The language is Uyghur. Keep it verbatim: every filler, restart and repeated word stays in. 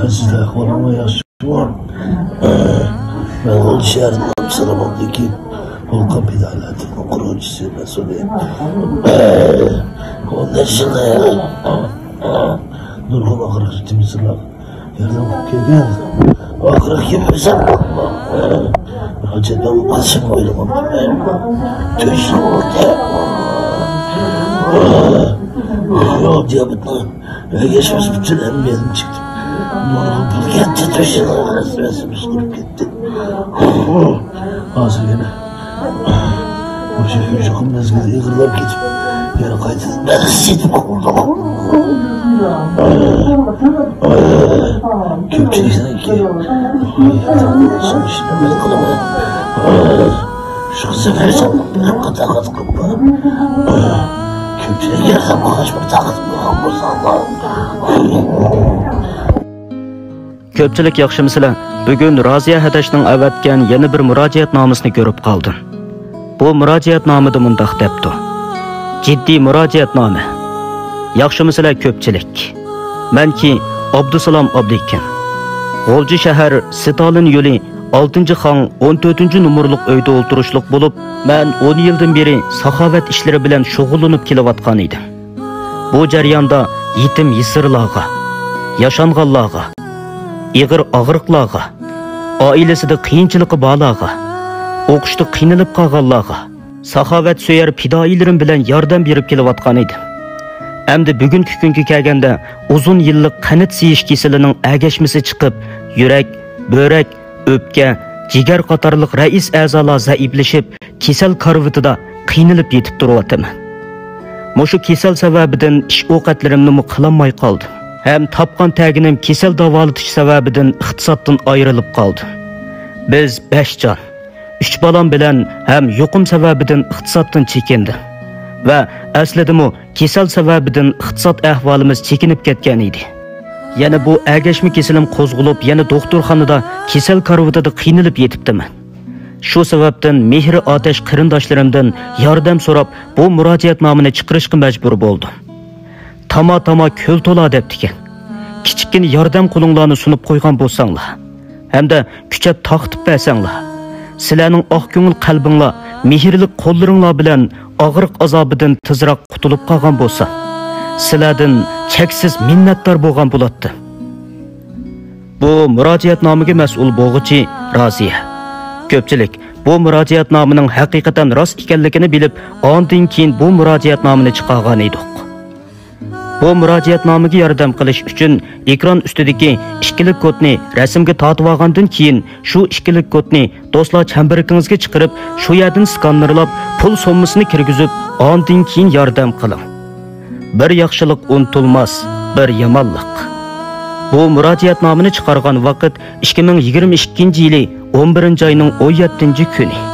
سىزلەر ئەھۋالىڭلار ياخشىمۇ؟ مەن غۇلجا شەھىرىدىن ئابدۇسالام ئابدۇكېرىم، ۋولقان پىدائىي ئەترىتىنىڭ قۇرغۇچىسى، مەسئۇلى. ئون نەچچە يىلدىن بېرى نۇرغۇن ئاغرىق يېتىم يېسىرلارغا ياردەم قىلىپ كەلگەن. ئاغرىق يېمىسەم، ھاجەتنى قىلىشنى ئويلىماپتىمەن. تۆت يىل بولدى. دىيابېتنىڭ ئەگەشمىسى پۈتۈن ئەمگىكىم چىقتى. نۇرغۇن پۇل كەتتى، تۆت يىل رەسمىي قۇرۇپ كەتتى. ھازىر يەنە مۇشۇ يۇقۇم مەزگىلى ئېغىرلاپ كېتىپ، يەنە قايتىدىن بەزى يېتىپ قالدۇق. كۆپچىلىكنىڭكى شۇ سەۋەبسىز بىر قاتار قىلىپ، كۆپچىلىك ياردەم قىلغاچ بىر تاقەت قىلغان بولساڭلار. كۆپچىلىك ياخشىمۇسىلەر؟ بۈگۈن رازىيە ھەدەشنىڭ ئەۋەتكەن يەنە بىر مۇراجىئەتنامىسىنى كۆرۈپ قالدىم. بۇ مۇراجىئەتنامىدا مۇنداق دەپتۇ: جىددىي مۇراجىئەتنامە. ياخشىمۇسىلەر كۆپچىلىك؟ مەنكى ئابدۇسالام ئابلىكىم. غۇلجا شەھەر، ستالىن يولى، ئالتىنچى خاڭ، ئون تۆتىنچى نومۇرلۇق ئۆيدە ئولتۇرۇشلۇق بولۇپ، مەن ئون يىلدىن بېرى ساخاۋەت ئىشلىرى بىلەن شۇغۇللىنىپ كېلىۋاتقان ئىدىم. بۇ جەرياندا يېتىم يېسىرلارغا، ياشانغانلارغا، ئېغىر ئاغرىقلارغا، ئائىلىسىدە قىيىنچىلىقى بارلارغا، ئوقۇشتا قىينىلىپ قالغانلارغا، ساخاۋەتسۆيەر پىدائىيلىرىم بىلەن ياردەم بېرىپ كېلىۋاتقان ئىدىم. ئەمدى بۈگۈنكى كۈنگە كەلگەندە، ئۇزۇن يىللىق قەنت سىيىش كېسىلىنىڭ ئەگەشمىسى چىقىپ، يۈرەك، بۆرەك، ئۆپكە، جىگەر قاتارلىق رەئىس ئەزالار زەئىپلىشىپ، كېسەل كارىۋىتىدا قىينىلىپ يېتىپ تۇرۇۋاتىمەن. مۇشۇ كېسەل سەۋەبىدىن ئىش ئوقەتلىرىمنىمۇ قىلالماي قالدىم. ھەم تاپقان تەگىنىم كېسەل داۋالىتىش سەۋەبىدىن ئىقتىسادتىن ئايرىلىپ قالدىم. بىز بەش جان، ئۈچ بالام بىلەن ھەم يۇقۇم سەۋەبىدىن ئىقتىسادتىن چېكىندىم. ۋە ئەسلىدىمۇ كېسەل سەۋەبىدىن ئىقتىساد ئەھۋالىمىز چېكىنىپ كەتكەن ئىدى. يەنە بۇ ئەگەشمە كېسىلىم قوزغىلىپ، يەنە دوختۇرخانىدا كېسەل كارىۋىتىدا قىينىلىپ يېتىپتىمەن. شۇ سەۋەبتىن مېھرى ئاتەش قېرىنداشلىرىمدىن ياردەم سوراپ، بۇ مۇراجىئەتنامىنى چىقىرىشقا مەجبۇر بولدۇم. تاما-تاما كۆل تولا دەپتىكەن. كىچىككىنە ياردەم قولۇڭلارنى سۇنۇپ قويغان بولساڭلار ھەمدە كۈچەپ تارقىتىپ بەرسەڭلار، سىلەرنىڭ ئاق كۆڭۈل قەلبىڭلار مېھىرلىك قوللىرىڭلار بىلەن ئاغرىق ئازابىدىن تېزراق قۇتۇلۇپ قالغان بولسا، سىلەردىن چەكسىز مىننەتدار بولغان بولاتتىم. بۇ مۇراجىئەتنامىگە مەسئۇل بولغۇچى رازىيە. كۆپچىلىك بۇ مۇراجىئەتنامىنىڭ ھەقىقەتەن راست ئىكەنلىكىنى بىلىپ، ئاندىن كېيىن بۇ مۇراجىئەتنامىنى چىقارغان ئىدۇق. بۇ مۇراجىئەتنامىگە ياردەم قىلىش ئۈچۈن ئېكران ئۈستىدىكى ئىككىلىك كودنى رەسىمگە تارتىۋالغاندىن كېيىن، شۇ ئىككىلىك كودنى دوستلار چەمبىرىكىڭىزگە چىقىرىپ، شۇ يەردىن سكاننېرلاپ، پۇل سوممىسىنى كىرگۈزۈپ، ئاندىن كېيىن ياردەم قىلىڭ. بىر ياخشىلىق ئۇنتۇلماس، بىر يامانلىق. بۇ مۇراجىئەتنامىنى چىقارغان ۋاقىت ئىككى مىڭ يىگىرمە ئىككىنچى يىلى ئون بىرىنچى ئاينىڭ ئون يەتتىنچى كۈنى.